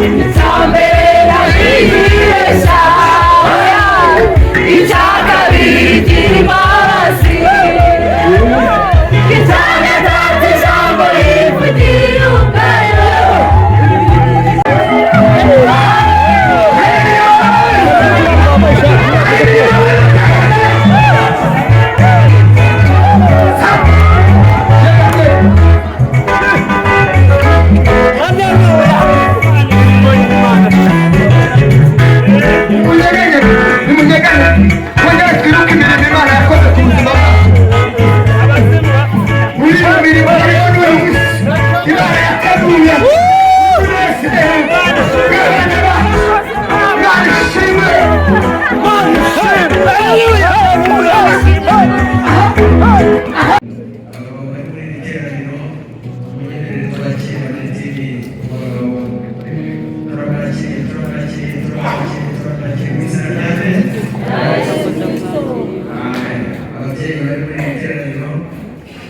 Icya mbere ndabibeshya, icya kabiri gira imbabazi, icya gatatu ijambo rivugira ubwayo. Nimunyeganyege, nimunyeganyege, mwongere twibuke imirimo Imana yakoze ku buzima bwacu. Muri iyo mirimo rero n'uyu munsi Imana yateguye buri wese bw'abana bacu. Imana ishimwe. Abagabo bari muri iri teraniro, munyemerere twakire Maritini mu bagabo. Turabakiriye, turabakiriye, turabakiriye, turabakiriye mu izina rya nde? Amen. Ababyeyi bari muri iri teraniro,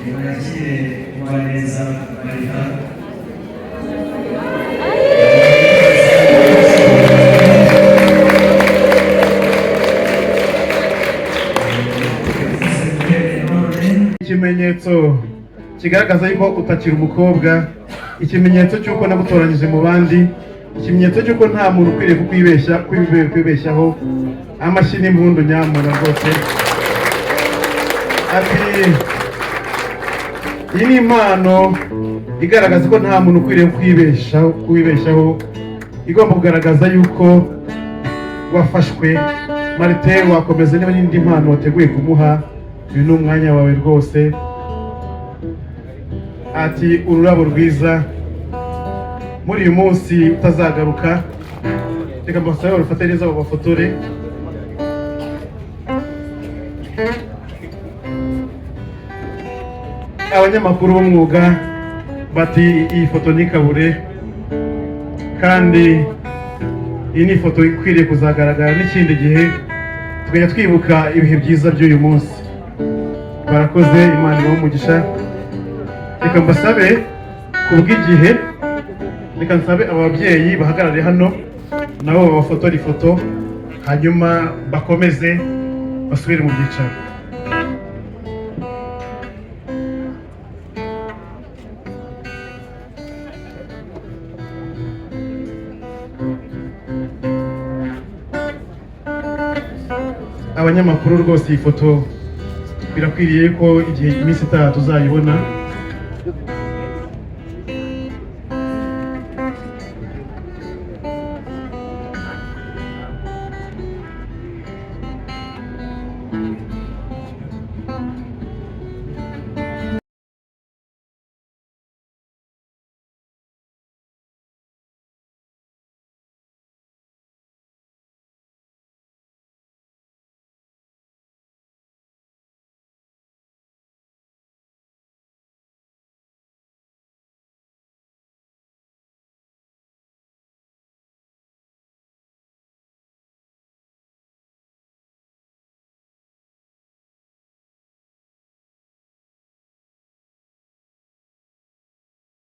nimwakire Umugwaneza Marita. Ikimenyetso kigaragaza yuko utakiri umukobwa, ikimenyetso cy'uko nagutoranyije mu bandi, ikimenyetso cy'uko nta muntu ukwiriye kukwibeshya, kwibeshyaho. Amashyi n'impundu nyamura rwose. Ati iyi ni impano igaragaza ko nta muntu ukwiriye kwibeshaho, kwibeshyaho, igomba kugaragaza yuko wafashwe. Marite, wakomeza niba n'indi mpano wateguye kumuha, uyu ni umwanya wawe rwose. Ati ururabo rwiza muri uyu munsi utazagaruka. Reka mbasabe barufate neza babafotore. Abanyamakuru b'umwuga bati iyi foto ntikabure, kandi iyi ni ifoto ikwiriye kuzagaragara n'ikindi gihe, tukajya twibuka ibihe byiza by'uyu munsi. Barakoze, Imana ibahe umugisha. Reka mbasabe ku bw'igihe, reka nsabe ababyeyi bahagarare hano nabo babafotore ifoto, hanyuma bakomeze basubire mu byicaro. Abanyamakuru rwose, iyi foto birakwiriye ko igihe iminsi itaha tuzayibona.